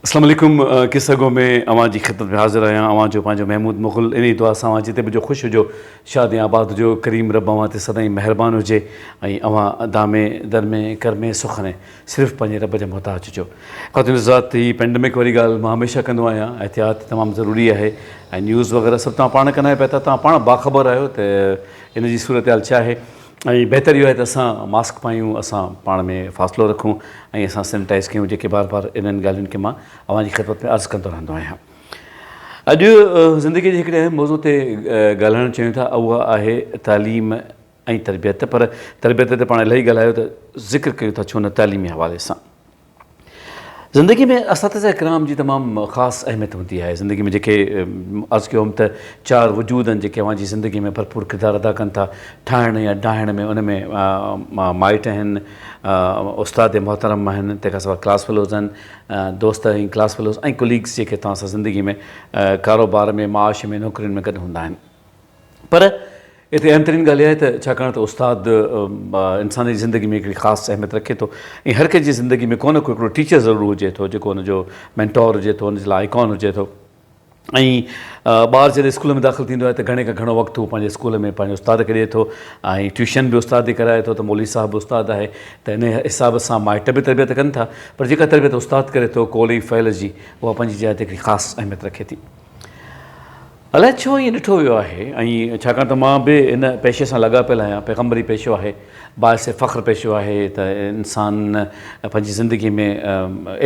اسلام عليڪم قصه گو ۾ اوهان جي خدمت ۾ حاضر آهيان اوهان جو پنهنجو محمود مغل انهي دعا سان اوهان جتي به هجو خوش هجو شاد ۽ آباد هجو ڪريم رب اوهان تي سدائين مهربان هجي ۽ اوهان دامي درمي ڪرمي سخني صرف پنهنجي رب جا محتاج هجو خواتين حضرات هي پينڊمڪ واري ڳالهه مان هميشه ڪندو آهيان احتياط تمام ضروري آهي ۽ نيوز وغيره سڀ توهان پاڻ ڪندا پيا ٿا توهان پاڻ باخبر آهيو ته ان جي صورتحال ڇا آهي ۽ بهتر اهو آهي ته اسان ماسڪ پايون، اسان پاڻ ۾ فاصلو رکون ۽ اسان سينيٽائيز ڪيون جيڪي بار بار انهن ڳالهين کي مان اوهان جي خدمت ۾ عرض ڪندو رهندو آهيان. اڄ زندگي جي هڪڙي اهم موضوع تي ڳالهائڻ چاهيون ٿا اها آهي تعليم ۽ تربيت پر تربيت تي پاڻ الاهي ڳالهايو ته ذڪر ڪيون ٿا ڇو نه تعليمي حوالي سان. زندگي ۾ اساتذه ڪرام جي تمام خاص اهميت هوندي آهي زندگي ۾ جيڪي عرض ڪيو هوم ته چار وجود آهن جيڪي اوهان جي زندگي ۾ ڀرپور ڪردار ادا ڪن ٿا ٺاهڻ يا ڊاهڻ ۾ ان ۾ مائٽ آهن استاد محترم آهن تنهن کان سواء ڪلاس فيلوز آهن دوست ۽ ڪلاس فيلوز ۽ ڪليگس جيڪي توهان سان زندگي ۾ ڪاروبار ۾ معاش ۾ نوڪرين ۾ گڏ هوندا آهن پر اتي اهم ترين ڳالهه اها آهي ته ڇاڪاڻ ته استاد انسان جي زندگي ۾ هڪڙي خاص اهميت رکي ٿو ۽ هر ڪنهن جي زندگي ۾ ڪو نه ڪو هڪڙو ٽيچر ضرور هجي ٿو جيڪو ان جو مينٽور هجي ٿو ان جي لاء آئيڪان هجي ٿو ۽ ٻار جڏهن اسڪول ۾ داخل ٿيندو آهي ته گهڻي کان گهڻو وقت هو پنهنجي اسڪول ۾ پنهنجي استاد کي ڏئي ٿو ۽ ٽيوشن به استاد ئي ڪرائي ٿو ته مولوي صاحب به استاد آهي ته ان حساب سان مائٽ به تربيت ڪن ٿا پر جيڪا تربيت استاد ڪري ٿو قول ۽ فعل جي اها پنهنجي جاء تي هڪڙي خاص اهميت رکي ٿي. الائي ڇو ائين ڏٺو ويو آهي ۽ ڇاڪاڻ ته مان به ان پيشي سان لاڳاپيل آهيان، پيغمبري پيشو آهي، باعث فخر پيشو آهي ته انسان پنهنجي زندگي ۾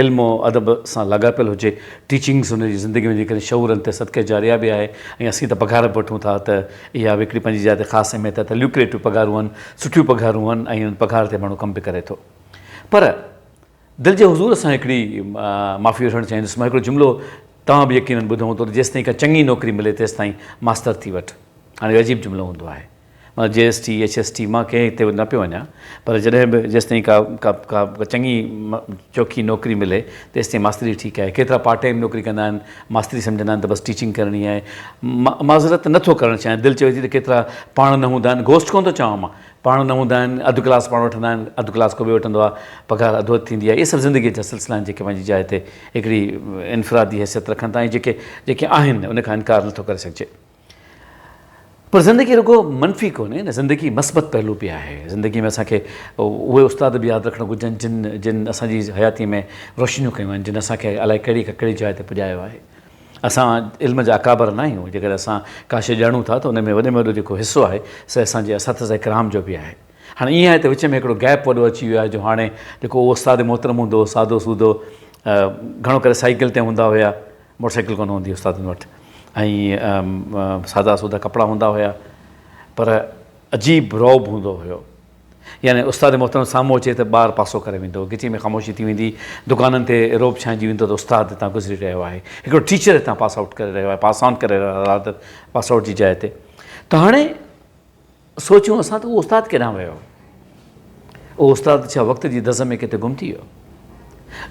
علم و ادب سان لاڳاپيل هجي، ٽيچنگس هن جي زندگي ۾ جيڪڏهن شعور تي صدقه جاريه به آهي ۽ اسين ته پگهار به وٺون ٿا ته اها به هڪڙي پنهنجي جاء تي خاص اهميت آهي ته ليوڪريٽو پگهارون آهن، سٺيون پگهارون آهن ۽ ان پگهار تي ماڻهو ڪم به ڪري ٿو پر دل جي حضور سان هڪڙي معافي وٺڻ چاهيندس. مان هڪڙو جملو توهان به يقينن ٻڌو هوندو ته جيستائين ڪا چڱي نوڪري ملي تيستائين ماستر ٿي وٺ. هاڻي اهو عجيب جملو هوندو آهي. مطلب جي S T, H S T مان ڪنهن تي نه پيو وڃان پر جڏهن به جيستائين ڪا ڪا ڪا چڱي چوکي نوڪري ملي تيستائين ماستري ٺيڪ آهي. ڪيترا پارٽ ٽائيم نوڪري ڪندا آهن ماستري سمجهندا آهن ته بس ٽيچنگ ڪرڻي آهي. معذرت نه ٿو ڪرڻ چاهيان دل چوي ٿي ته ڪيترا پاڻ نه هوندا آهن گهوسٽ ڪونه ٿو چوان مان پاڻ نه هوندا آهن، اڌ ڪلاس پاڻ وٺندا آهن، اڌ ڪلاس ڪو ٻيو وٺندو آهي، پگهار اڌو اڌ ٿيندي آهي، اهي سڀ زندگيء جا سلسلا آهن جيڪي پنهنجي جاء تي هڪڙي انفرادي حيثيت رکن ٿا ۽ جيڪي جيڪي آهن ان کان انڪار نٿو ڪري سگهجي. پر زندگي رڳو منفي ڪونهي نه، زندگي مثبت پهلو به آهي، زندگي ۾ اسان کي اهي استاد به ياد رکڻ گهرجن جن جن اسان جي حياتيء ۾ روشنيون ڪيون آهن، جن اسان کي الائي ڪهڙي کان ڪهڙي جاء تي پڄايو آهي. اسان علم جا اڪابر نه آهيون، جيڪڏهن اسان ڪا شيء ڄاڻون ٿا ته ان ۾ وڏي ۾ وڏو جيڪو حصو آهي سو اسان جي اساتذه ڪرام جو به آهي. هاڻي ائين آهي ته وچ ۾ هڪڙو گئپ وڏو اچي ويو آهي جو هاڻي جيڪو اهو استاد محترم هوندو هو سادو سودو گهڻو ڪري سائيڪل تي هوندا هيا موٽر سائيڪل ڪونه هوندي هئي استادن وٽ ۽ سادا سودا ڪپڙا هوندا هيا پر عجيب رعب هوندو هيو. يعني استاد محترم سامهون اچي ته ٻار پاسو ڪري ويندو، گهٽيء ۾ خاموشي ٿي ويندي، دڪانن تي رعب ڇانئجي ويندو ته استاد هتان گذري رهيو آهي، هڪڙو ٽيچر هتان پاس آئوٽ ڪري رهيو آهي، پاس آن ڪري رهيو آهي رادر پاس آئوٽ جي جاء تي. ته هاڻي سوچيون اسان ته اهو استاد ڪيڏانهن ويو؟ اهو استاد ڇا وقت جي دز ۾ ڪٿي گم ٿي ويو؟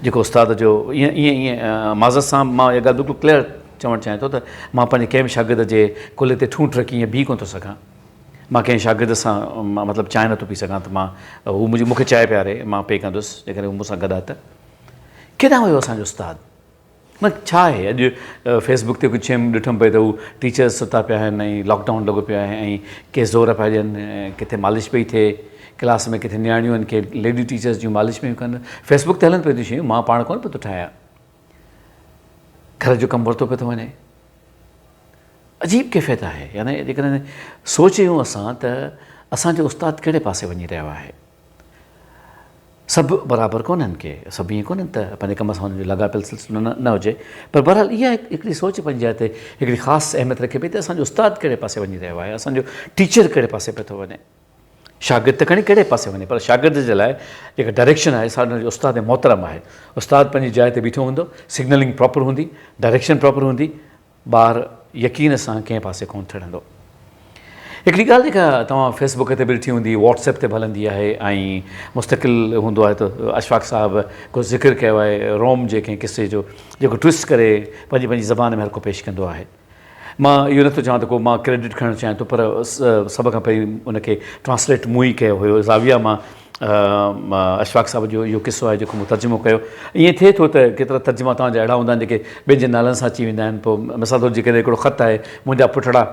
جيڪو استاد جو ائين ائين ائين معذرت سان مان اها ڳالهه بلڪل ڪليئر چوڻ چاهيان ٿو ته مان پنهنجي ڪنهن به شاگرد جي ڪلهي تي ٺونٺ رکي ائين بيهي ڪونه ٿو سگهان. مان ڪنهن شاگرد سان مطلب چانهه نٿو پي سگهان ته مان هو منهنجي مون کي چانهه پياري مان پي ڪندس جيڪڏهن هو مون سان گڏ آهي ته ڪيڏانهن ويو اسان جو استاد مطلب ڇا آهي اڄ فيس بڪ تي ڪجهه چيم ڏٺم پئي ته هو ٽيچرس ستا پيا آهن ۽ لاڪ ڊائون لڳو پيو آهي ۽ ڪي زور پيا ڏين ڪٿي مالش پئي ٿئي ڪلاس ۾ ڪٿي نياڻيون آهن ڪي ليڊي ٽيچرس جون مالش پيون ڪن فيس بڪ تي هلن پيون ٿيون شيون مان پاڻ ڪونه پيو ٿو ٺاهيان گهر جو ڪم ورتو پيو ٿو وڃي عجيب ڪيفيت آهي يعني جيڪڏهن سوچيون اسان ته اسان جو استاد ڪهڙي پاسي وڃي رهيو آهي سڀ برابر ڪونهن ڪي سڀ ائين ڪونهن ته پنهنجي ڪم سان انهن جو لاڳاپيل سلسلو نه هجي پر بهرحال اها هڪڙي سوچ پنهنجي جاء تي هڪڙي خاص اهميت رکي پئي ته اسان جو استاد ڪهڙي پاسي وڃي رهيو آهي اسان جو ٽيچر ڪهڙي پاسي پيو ٿو وڃي شاگرد ته کڻي ڪهڙي پاسي وڃي پر شاگرد جي لاء جيڪا ڊائريڪشن آهي سا ان جو استاد محترم آهي استاد پنهنجي جاء تي بيٺو هوندو سگنلنگ پراپر هوندي ڊائريڪشن پراپر هوندي ٻار يقين سان ڪنهن پاسي ڪونه ٿڙندو. هڪڙي ڳالهه جيڪا توهان فيس بڪ تي به ڏٺي هوندي، واٽس ايپ تي به هلندي آهي ۽ مستقل هوندو آهي ته اشفاق صاحب ڪو ذڪر ڪيو آهي روم جي ڪنهن قصي جو جيڪو ٽوئسٽ ڪري پنهنجي پنهنجي زبان ۾ هر ڪو پيش ڪندو آهي. مان اهو نٿو چوان ته ڪو مان ڪريڊٽ کڻڻ چاهيان ٿو پر سڀ کان پهرين ان کي ٽرانسليٽ مون ئي ڪيو هيو زاويه مان اشفاق صاحب جو اهو قصو آهي جيڪو مون ترجمو ڪيو. ائين ٿئي ٿو ته ڪيترا ترجما توهان جا اهڙا هوندا آهن جيڪي ٻين جي نالن سان اچي ويندا آهن. پوء مثال طور جيڪڏهن هڪڙو خط آهي منهنجا پٽڙا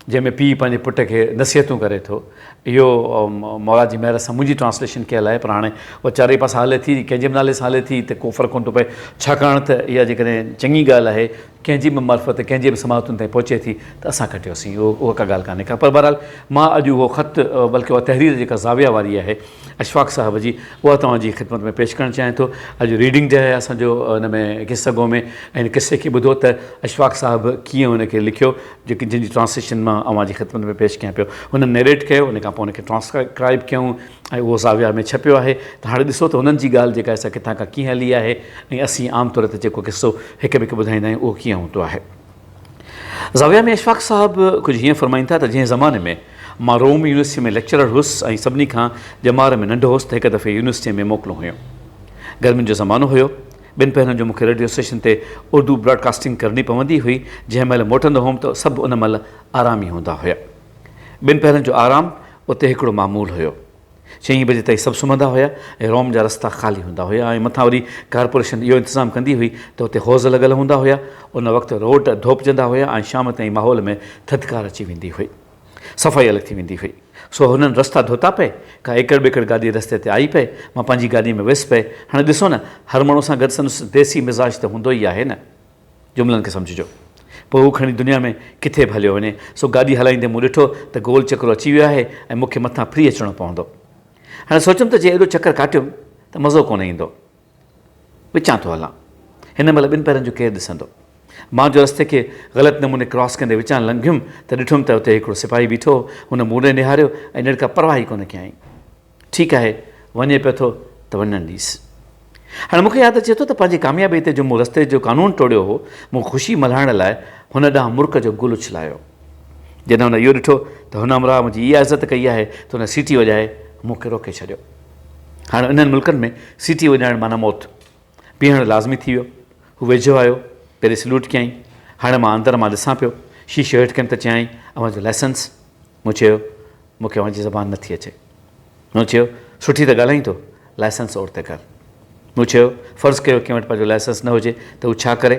جنهن ۾ پيء پنهنجي پٽ کي نصيحتون ڪري ٿو. اهو مولا جي مهر سان منهنجي ٽرانسليشن ڪيل آهي پر هاڻي اها چارئي پاسا هلي ٿي ڪنهن جي به نالي سان هلي ٿي ته ڪو فرق ڪونه ٿو پئي ڇاڪاڻ ته اها جيڪڏهن چڱي ڳالهه آهي ڪنهن جي به معرفت ڪنهن جي به سماعتن تائين پهچي ٿي ته اسان کٽيوسين اهو اها ڪا ڳالهه ڪانهي ڪا پر بهرحال مان اڄ اهو خط بلڪه اها تحرير جيڪا زاويه واري آهي اشفاق صاحب جي اها توهان جي خدمت ۾ پيش ڪرڻ چاهيان ٿو اڄ ريڊنگ ڊي آهي اسان جو ان ۾ قصه گو ۾ ۽ ان قصي کي ٻڌو ته اشفاق صاحب ڪيئن ان کي لکيو جيڪي جن جي ٽرانسليشن مان اوهان جي خدمت ۾ پيش ڪيان پيو هنن نيريٽ ڪيو ان کان پوء ان کي ٽرانسڪرائب ڪيائون ۽ اهو زاويه ۾ ڇپيو آهي ته هاڻي ڏسو ته هنن جي ڳالهه جيڪا آهي سا ڪٿان کان ڪيئن هلي آهي ۽ اسين عام طور تي جيڪو قصو هڪ ٻئي کي ٻڌائيندا آهيون اهو ڪيئن هوندو آهي. زاويه ۾ اشفاق صاحب ڪجهه هيئن فرمائين ٿا ته جنهن زماني ۾ مان روم يونيورسٽيء ۾ ليڪچرر هيس ۽ سڀني کان ڄمار ۾ ننڍو هوس ته هڪ دفعي يونيورسٽيء ۾ موڪلون هيون. گرمين جو زمانو هيو. ٻن پهرن جو مون کي ريڊيو اسٽيشن تي اردو براڊڪاسٽنگ ڪرڻي پوندي هئي. جنهن مهل موٽندو هوم ته سڀ ان مهل آرامي هوندا هيا. ٻن پهرن جو آرام اتي هڪڙو معمول هيو. چئين بجي تائين سڀ سمهندا هيا ۽ روم جا رستا خالي هوندا هيا ۽ مٿان وري ڪارپوريشن اهو انتظام ڪندي هئي ته اتي حوض لڳل هوندا هيا. ان وقت روڊ ڌوپجندا هيا ۽ شام تائين ماحول ۾ ٿڌڪار اچي ويندي هئي. صفائي الڳ ٿي ويندي هئي. سو هنن رستا ڌوتا پئي. ڪا ايڪڙ ٻيڪڙ گاڏي رستي تي آئي پئي. مان پنهنجي گاڏي ۾ ويس پئي. هاڻي ڏسو نه هر ماڻهو سان گڏ سندس ديسي مزاج ته هوندو ئي آهي نه. جملن کي سمجهجو. پوء هو کڻي دنيا ۾ ڪٿي به هليو وڃي. سو گاڏي هلائيندي مون ڏٺو ته گول چڪرو اچي ويو آهي ۽ مون کي مٿان ڦري اچڻو پوندو. هاڻي سوچيم ته جي ايڏو چڪر ڪاٽيم ته مزو ڪونه ايندو. وچان ٿو هلان. هن مهل ٻن پهرن جو ڪير ڏسندو. مان جو رستي کي غلط نموني ڪراس ڪندي وچان لنگهيم ته ڏٺم ته اتي هڪڙو سپاهي بيٺو هو. هن مون ڏي نهاريو ۽ ڄڻ ڪا پرواهه ئي ڪونه ڪيائين. ٺيڪ آهي، وڃي پيو ٿو ته وڃڻ ڏيس. هاڻي مون کي ياد اچي ٿو ته پنهنجي ڪاميابيء تي جو مون رستي جو قانون ٽوڙيو هو، مون خوشي ملهائڻ لاء هن ڏانهن مرڪ جو گل اڇلايو. جڏهن هن اهو ڏٺو ته هن همراهه منهنجي اها عزت ڪئي آهي ته هن سيٽي وڄائي مون کي روڪي ڇڏيو. هاڻي انهن ملڪن ۾ سيٽي وڄائڻ معنيٰ موت. بيهڻ لازمي ٿي ويو. هو ويجهو آيو، پهرين سلوٽ ڪيائين. هاڻي مان اندر مان ڏسان پيو. شيشو هيٺ ڪيم ته چيائين، اوهان جو لائسنس؟ مون چيو، مون کي اوهان جي زبان نٿي اچي. مون چيو، سٺي ته ڳالهائين ٿو، لائسنس اور ته ڪر. مون چيو، فرض ڪيو ڪنهن وٽ پنهنجو لائسنس نه هجي ته هو ڇا ڪري؟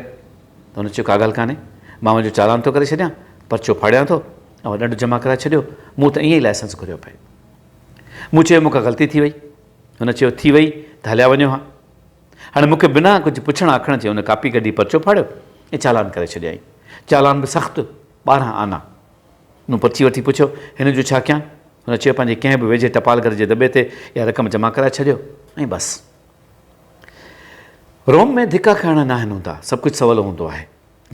ته هن چيو، ڪا ڳالهه ڪانهي، مان اوهان جو چالان ٿو ڪري ڇڏيان، پرچو ڦاڙيان ٿو، اوهان ڏنڊ جمع ڪرائي ڇڏيو، مون ته ائين ئي لائسنس گهريو پئي. مون چيو، مون کان غلطي ٿي وئي. هن چيو، ٿي وئي ته هليا وڃو ها. هاڻي مون کي بنا ڪجهه پڇڻ آکڻ جي هن ڪاپي ڪڍي پرچو ڦاڙيو ۽ چالان ڪري ڇڏيائين. چالان به سخت، 12 آنا. مون پرچي وٺي پڇيو، هن جو ڇا ڪيان؟ هن چيو، پنهنجي ڪنهن به ويجهي ٽپال گهر جي دٻي تي اها رقم جمع ڪرائي ڇڏيو ۽ بس. روم ۾ ڌڪا کائڻا ناهن هوندا، سڀ ڪجهه سولو هوندو آهي.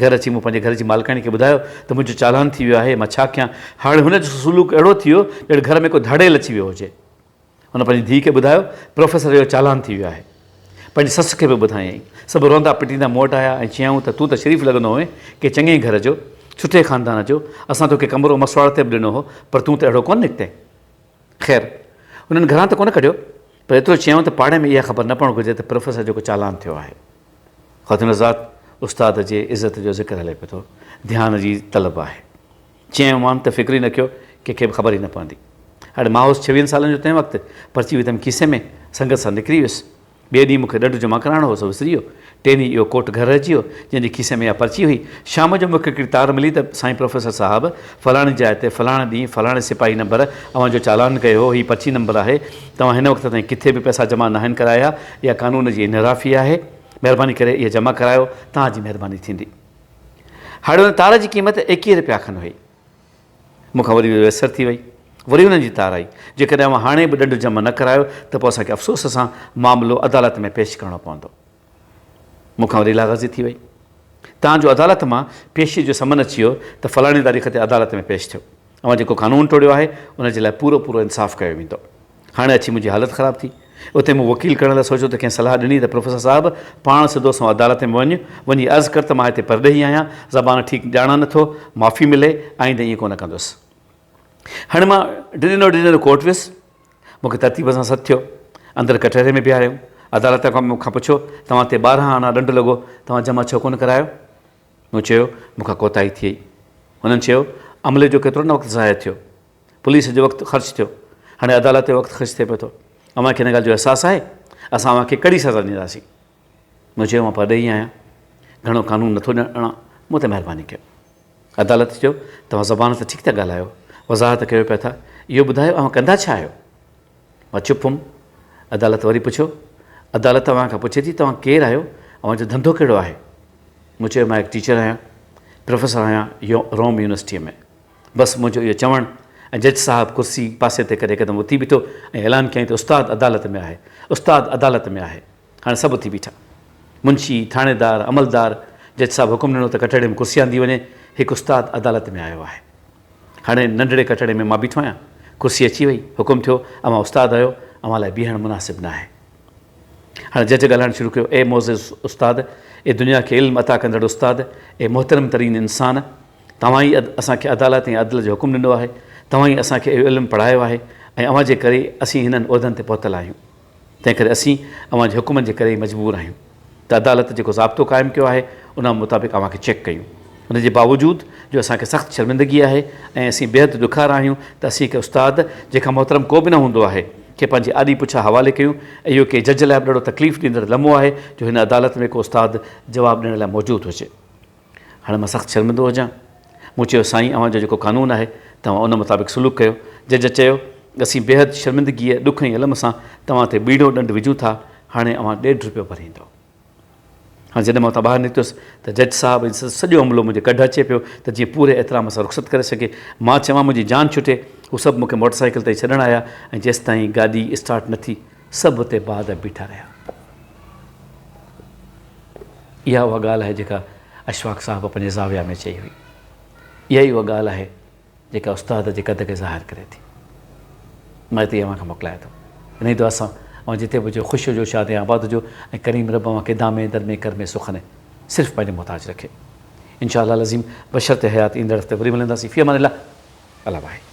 گهر اچي مون پنهنجي گهر جي مالڪاڻي کي ٻڌايو ته منهنجو چالان ٿي ويو آهي، مان ڇا ڪيان؟ هاڻي هن جو سلوڪ اهڙو ٿي ويو ڄڻ گهر ۾ ڪو ڌاڙيل اچي ويو هجي. هن پنهنجي ڌيء کي ٻڌايو، پروفيسر جو چالان ٿي ويو آهي. پنهنجي سس کي به ٻڌايائين. سڀ روئندا پٽيندا مون وٽ آيا ۽ چيائون ته تون ته شريف لڳندو هئين، ڪنهن چڱي گهر جو، سٺي خاندان جو، اسان توکي ڪمرو مسواڙ تي به ڏنو هو، پر تون ته اهڙو ڪونه نڪتين. خير، انهن گهران ته ڪونه ڪڍيو، پر ايترو چيائون ته پاڙي ۾ اها خبر نه پوڻ گهرجي ته پروفيسر جو ڪو چالان ٿيو آهي. خواتين حضرات، استاد جي عزت جو ذڪر هلي پيو ٿو، ڌيان جي طلب آهي. چيائون مان ته فڪر ئي نه ڪيو، ڪنهن کي به خبر ئي نه پوندي. هاڻي مان هوس ڇويهن سالن جو تنهن وقت، پرچي وڌم کيسي ۾، سنگت سان نڪري ويس. ٻئي ڏينهن مون کي ڏنڊ جمع ڪرائڻو هو سو وسري ويو. ٽئين ڏينهن اهو ڪوٽ گهر رهجي ويو، جنهن جي کيسي ۾ اها پرچي هئي. شام جو مون کي هڪڙي تار ملي ته سائين پروفيسر صاحب، فلاڻي جاء تي، فلاڻي ڏينهن، فلاڻي سپاهي نمبر اوهان جو چالان ڪيو هو، هي پرچي نمبر آهي. توهان هن وقت تائين ڪٿي به پئسا جمع ناهن ڪرايا، اها قانون جي انحرافي آهي. مهرباني ڪري اهي جمع ڪرايو، توهان جي مهرباني ٿيندي. هاڻي ان تار جي قيمت 21 رپيا کن هئي. مون کان وري ويسر ٿي وئي. وري انهن جي تار آئي. جيڪڏهن اوهان هاڻي به ڏنڊ جمع نه ڪرايو ته پوء اسان کي افسوس سان معاملو عدالت ۾ پيش ڪرڻو پوندو. مون کان وري لاغرضي ٿي وئي. تان جو عدالت مان پيشي جو سمن اچي ويو ته فلاڻي تاريخ تي عدالت ۾ پيش ٿيو. اوهان جيڪو قانون ٽوڙيو آهي ان جي لاء پورو پورو انصاف ڪيو ويندو. هاڻي اچي منهنجي حالت خراب ٿي. اتي مون وڪيل ڪرڻ لاء سوچيو ته ڪنهن صلاح ڏني ته پروفيسر صاحب پاڻ سڌو سنئون عدالت ۾ وڃ، وڃي عرض ڪر ته مان هتي پرڏيهي آهيان، زبان ٺيڪ ڄاڻان نه ٿو، معافي ملي، آئينده ائين ڪونه ڪندس. هاڻي مان ڊڄندو ڊڄندو ڪورٽ ويس. مون کي ترتيب سان سڏ ٿيو. اندر ڪٽهري ۾ بيهاريائون. عدالت مون کان پڇيو، توهان تي 12 آنا ڏنڊ لڳو، توهان جمع ڇو ڪونه ڪرايو؟ مون چيو، مون کان ڪوتاهي ٿي وئي. هنن چيو، عملي جو ڪيترو نه وقت ضايع ٿيو. پوليس جو وقت خرچ ٿيو. هاڻي عدالت جو وقت خرچ ٿئي پيو ٿو. اوهان کي ان ڳالهه جو احساس آهي؟ اسان اوهان کي ڪڙي سزا ڏينداسين. مون چيو مان پرڏيهي آهيان، گهڻو قانون نٿو ڄاڻان، مون تي مهرباني ڪيو. عدالت چيو، توهان زبان سان ٺيڪ ٿا ڳالهايو، وضاحت ڪيو پيا ٿا، اهو ٻڌايو اوهان ڪندا ڇا آهيو؟ مان چپ هئم. عدالت وري پڇيو، عدالت اوهان کان پڇي ٿي توهان ڪير آهيو، اوهان جو ڌنڌو ڪهڙو آهي؟ مون چيو مان هڪ ٽيچر آهيان، پروفيسر آهيان روم يونيورسٽيء ۾. بس منهنجو اهو چوڻ ۽ جج صاحب ڪرسي پاسي تي ڪري هڪدم اٿي بيٺو ۽ اعلان ڪيائين ته استاد عدالت ۾ آهي، استاد عدالت ۾ آهي. هاڻي سڀ اٿي بيٺا. منشي، ٿاڻيدار، عملدار، جج صاحب حڪم ڏنو ته ڪٽهڙي ۾ ڪرسي آندي وڃي، هڪ استاد عدالت ۾ آيو آهي. هاڻي ننڍڙي ڪٽهڙي ۾ مان بيٺو آهيان. ڪرسي اچي وئي، حڪم ٿيو، اوهان استاد آهيو، اوهان لاء بيهڻ مناسب ناهي. هاڻي جج ڳالهائڻ شروع ڪيو، اي معزز استاد، اي دنيا کي علم عطا ڪندڙ استاد، اي محترم ترين انسان، توهان ئي اسان کي عدالت ۽ عدل جو حڪم ڏنو آهي، توهان ئي اسان کي اهو علم پڙهايو آهي ۽ اوهان جي ڪري ئي اسين هنن عهدن تي پهتل آهيون. تنهنڪري اسين اوهان جي حڪمن جي ڪري ئي مجبور آهيون ته عدالت جيڪو ضابطو قائم ڪيو آهي ان مطابق اوهان کي چيڪ ڪيون. ان جي باوجود جو اسان کي سخت شرمندگي آهي ۽ اسين بيحد ڏکارا آهيون ته اسين هڪ استاد جنهن کان محترم ڪو به نه هوندو آهي کي پنهنجي آڏي پڇا حوالي ڪيون ۽ اهو ڪنهن جج لاء به ڏاڍو تڪليف ڏيندڙ لمحو آهي جو هن عدالت ۾ ڪو استاد جواب ڏيڻ لاء موجود هجي. هاڻي مان سخت شرمندو هجان. مون چيو، سائين اوهان جو جيڪو قانون آهي، توهان ان مطابق سلوڪ ڪيو. جج چيو، اسين بيحد شرمندگيء، ڏک ۽ الم سان توهان تي ٻيڻو ڏنڊ وجهون ٿا، هاڻي اوهان ڏيڍ رپيو ڀريندؤ. هاڻي جڏهن مان اتان ٻاهر نڪتس ته جج صاحب ۽ سندس سڄو عملو منهنجي ڪڍ اچي پيو ته جيئن پوري احترام سان رخصت ڪري سگهي. مان چوان منهنجي جان ڇٽي، هو سڀ مون کي موٽر سائيڪل تائين ڇڏڻ آيا ۽ جيستائين گاڏي اسٽارٽ نه ٿي، سڀ اتي باادب بيٺا رهيا. اها اها ڳالهه آهي جيڪا اشفاق صاحب پنهنجي زاويه ۾ چئي هئي. اها ئي اها ڳالهه آهي جيڪا استاد جي قد کي ظاهر ڪري ٿي. مان هتي ئي اوهان کان موڪلايان ٿو. انهيء دعا سان اوهان جتي به هجو خوش هجو، شاد ۽ آباد هجو ۽ ڪريم رب اوهان کي دامي درمي ڪرمي سخن صرف پنهنجي محتاج رکي. انشاء الله العظيم بشرط حيات ايندڙ هفتي وري ملنداسين. في امان الله. الله واهي.